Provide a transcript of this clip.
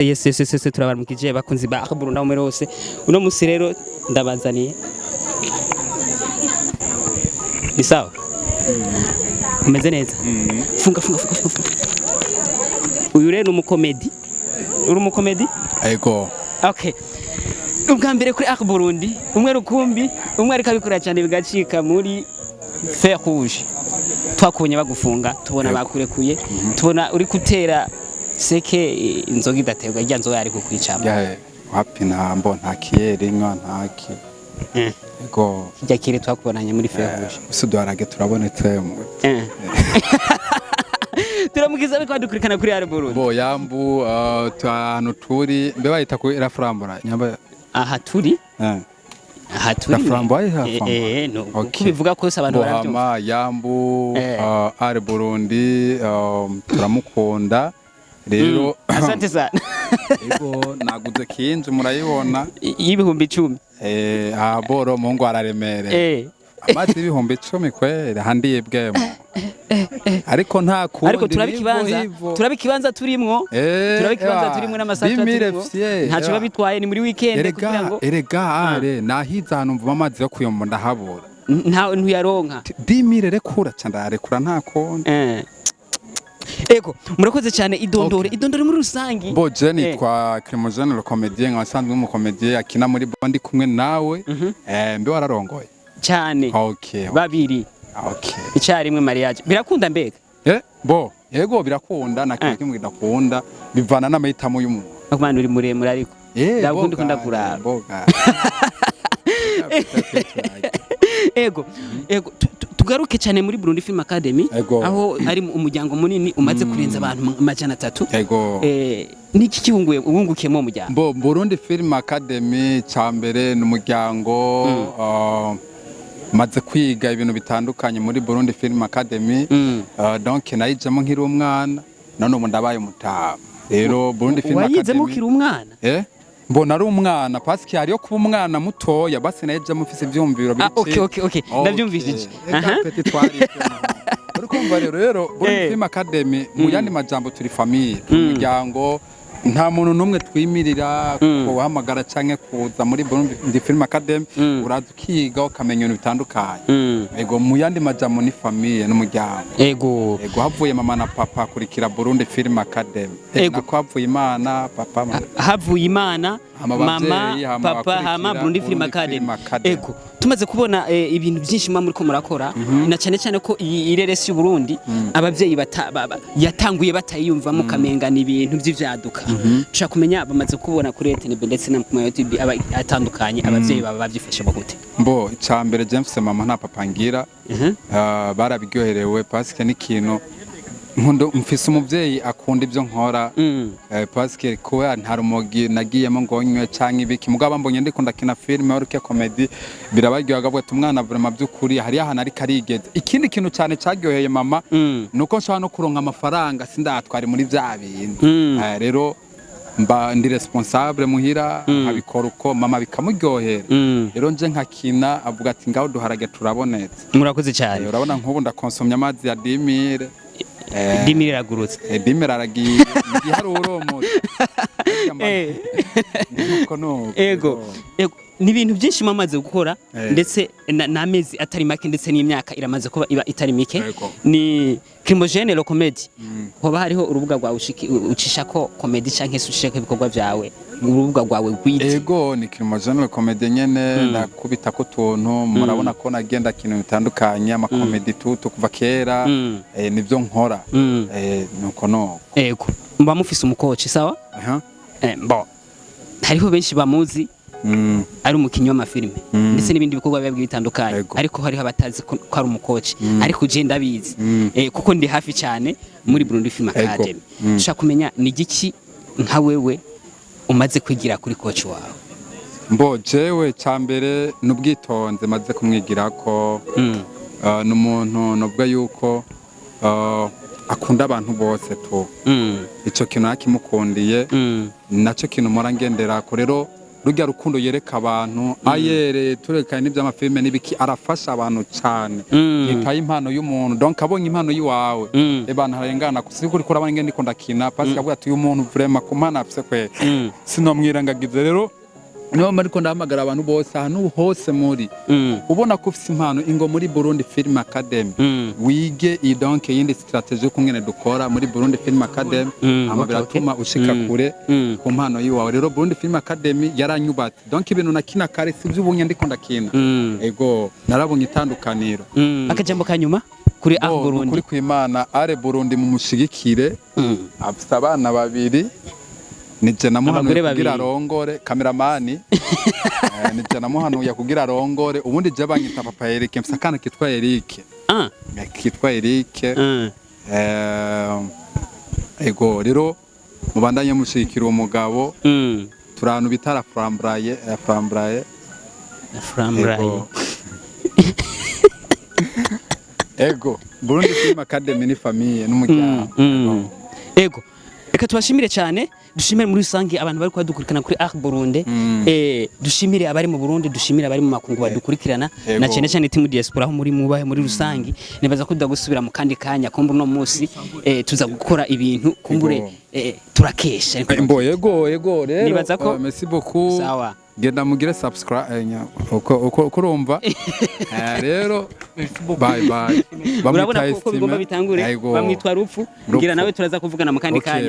Yes, turabaramukije bakunzi ba Burundi aho muri hose. Uno musi rero ndabazaniye. Ni sawa? Umeze neza? Funga, funga, funga, funga, funga. Uyu rero ni umukomedi. Uri umukomedi? Ego. Okay. Ubwa mbere kuri Arc Burundi, umwe rukumbi, umwe ariko abikora cyane bigacika muri Fer Rouge. Twakubonye bagufunga, tubona bakurekuye, tubona uri gutera seke inzoga idaterwa, rya nzoga yari kukwicamo. Ya, wapi, ntambo, nta kiyeri nywa, ntaki. Ego. Kijya kire twakubonanye muri Fer Rouge. Usuduharage turabonetse. Turamugiza ariko badukurikana kuri Arc Burundi. Bo yambu, ahantu turi mbe bayita ku Irafurambura nyamba? Aha turi aha turi. La Framboise, la Framboise. No, Okay. kubivuga kose abantu barabyumva. Bohama yambu. Ari Burundi, turamukunda rero. Asante sana. Ego, naguze kinji, murayibona. Y'ibihumbi 10. Aha boro mungu araremereye. Amazi 10,000 kweri handiye bwemo, ariko nta kundi. Ariko turaba nivo ikibanza hivo. Turaba ikibanza turimwo. Turaba ikibanza turimwo n'amasaha bimire turimwo. Fye, Ntacyo biba bitwaye, ni muri weekend kugira Erega ngo erega are nahiza ahantu mvuma amazi yo kuyomba ndahabura. Nta ntuyaronka. 10 000 rekura ca ndayarekura, nta kundi. Ego, murakoze cyane. Idondore, idondore muri rusangi. Bo je nitwa Clemogène le comédien, nkaba nsanzwe umucomédien akina muri bo, ndi kumwe nawe. Mbe wararongoye? Cyane. Babiri. Icyarimwe, mariage birakunda mbega? Bo yego, birakunda, na kimwe kimwe kidakunda, bivana n'amahitamo y'umuntu. Akumana uri muremure ariko. Ndagukunda, Boga, ukunda kuraba. Boga. Ego, tugaruke cyane muri Burundi Film Academy, aho ari umuryango munini umaze kurenza abantu 300. Niki kihunguye wungukiyemo uwo muryango? Bo Burundi Film Academy, ca mbere ni umuryango. Maze kwiga ibintu bitandukanye muri Burundi Film Academy. Donc nayijemo nkiri umwana, none ubu ndabaye umutama. Rero Burundi Film Wayizemo Academy ukiri umwana? Mbona ari umwana parce que hariyo kuba umwana mutoya, basi nayijemo mfise ivyumviro. Ah, okay, ndabyumvishije. Aha. Petit twari uri kumva rero Burundi Film Academy, mu yandi majambo turi famille, turi umuryango, nta muntu n'umwe twimirira kuhamagara canke kuza muri Burundi Film Academy. Uraza ukiga, ukamenya ibintu bitandukanye. Ego, mu yandi majambo ni famille, n'umuryango. Ego, havuye mama na papa akurikira Burundi Film Academy. Nako havuye Imana, papa, mama. Havuye Imana, Hama mama, abavyeyi, hama papa, abakurikira hama Burundi Film Burundi Academy. Film Academy. Ego, tumaze kubona ibintu byinshi muba muriko murakora, na cyane cyane ko iyi ireresi y'u Burundi abavyeyi yatanguye batayiyumvamo, kamenga ni ibintu vy'ivyaduka. Ushaka kumenya, bamaze kubona kuri RTNB ndetse na ku ma YouTube aba atandukanye, abavyeyi baba bavyifashe gute? Mbo icambere, je mfise mama, nta papa ngira. Barabiryoherewe parce que n'ikintu nkunda, mfise umuvyeyi akunda ibyo nkora. Parce que kuba nta rumogi nagiyemo ngo nywe canke ibiki, mugabo mbonye ndiko ndakina film or ke comedy, birabaryoha, bakavuga ati umwana vraiment by'ukuri hariyo ahantu ariko arigeze. Ikindi kintu cyane caryoheye mama nuko nshobora no kuronka amafaranga sindatware muri vya bintu. Rero mba ndi responsable muhira, nkabikora uko mama bikamuryohera. Rero nje nkakina, avuga ati ngaho duharage turabonetse. Murakoze cyane. Urabona nk'ubu ndakonsomye amazi ya 10 000. 10 000 iragurutse. 10 000 aragiye igiharuro muto. Nuko nuko. Ego, ni ibintu byinshi mwamaze gukora, ndetse n'amezi atari make, ndetse n'imyaka iramaze kuba iba itari mike. Ni Crimogene le Comedy, hoba hariho urubuga rwawe ucisha ko comedy canke se ucishako ibikorwa vyawe, urubuga rwawe rwite? Ego, ni Crimogene le Comedy nyene, ndakubita ko utuntu, murabona ko nagenda kintu bitandukanye, amakomedi tutu kuva kera. Nivyo nkora. Nuko nuko. Ego, muba mufise umukoci, sawa? Aha. Bo hariho benshi bamuzi ari umukinnyi w'amafilime ndetse n'ibindi bikorwa biba bitandukanye, ariko hariho abatazi ko ari umukoci, ariko je ndabizi, kuko ndi hafi cyane muri Burundi Film Academy. Ushaka kumenya ni igiki nka wewe umaze kwigira kuri coach wawe? Mbo jewe cambere n'ubwitonze maze kumwigirako. Ni umuntu nubwo yuko akunda abantu bose tu. Ico kintu nakimukundiye, naco kintu mpora ngenderako rero. Rujya rukundo yereka abantu ayere turekanye n'iby'amafilme n'ibiki, arafasha abantu cyane. Yitaye impano y'umuntu, donc abonye impano y'iwawe, ebana harengana kusi kuri kurabona ingene ndiko ndakina, parce que avuga ati uyu muntu vraiment ku mpano afise kwe sinomwirengagiza. Rero niyo ariko ndahamagara abantu bose ahantu hose muri, ubona ko ufise impano, ingo muri Burundi Film Academy, wige iyi donc yindi stratégie y'ukungene dukora muri Burundi Film Academy. Hama biratuma ushika kure ku mpano yiwawe. Rero Burundi Film Academy yaranyubatse, donc ibintu nakina kare si iby'ubunye ndiko ndakina. Ego, narabonye itandukaniro. Akajambo kanyuma kuri Art Bo, Burundi. Kuri kwimana Are Burundi mumushigikire. Afise abana babiri, nije namuhanuye Abagore kugira babiri. arongore. Kameramani, nije namuhanuye kugira arongore. Ubundi je banyita Papa Eric, mfise akana kitwa Eric. Kitwa Eric. Ego, rero mubandanye mushigikira uwo mugabo. Turi ahantu bita La Flambraye, La Flambraye. Flambraye. Ego. Ego, Burundi Film Academy ni famille n'umuryango. Ego, reka tubashimire cyane, dushimire muri rusange abantu bari kubadukurikirana kuri Art Burundi. Dushimire abari mu Burundi, dushimire abari mu makungu badukurikirana, na cyane cyane team diaspora aho muri mubahe muri rusange. Nibaza ko gusubira mu kandi kanya, kumbura uno munsi tuza gukora ibintu kumbure. Turakesha. Mbo yego, yego rero. Nibaza ko- Merci beaucoup. Sawa. Genda mugire subscribe, uko urumva. Rero bye bye. Urabona Bamwita ko uko bigomba Estime. bitangure. Yego. Bamwitwa Rupfu. Rupfu. Ngira nawe turaza kuvugana mu kandi Okay. kanya.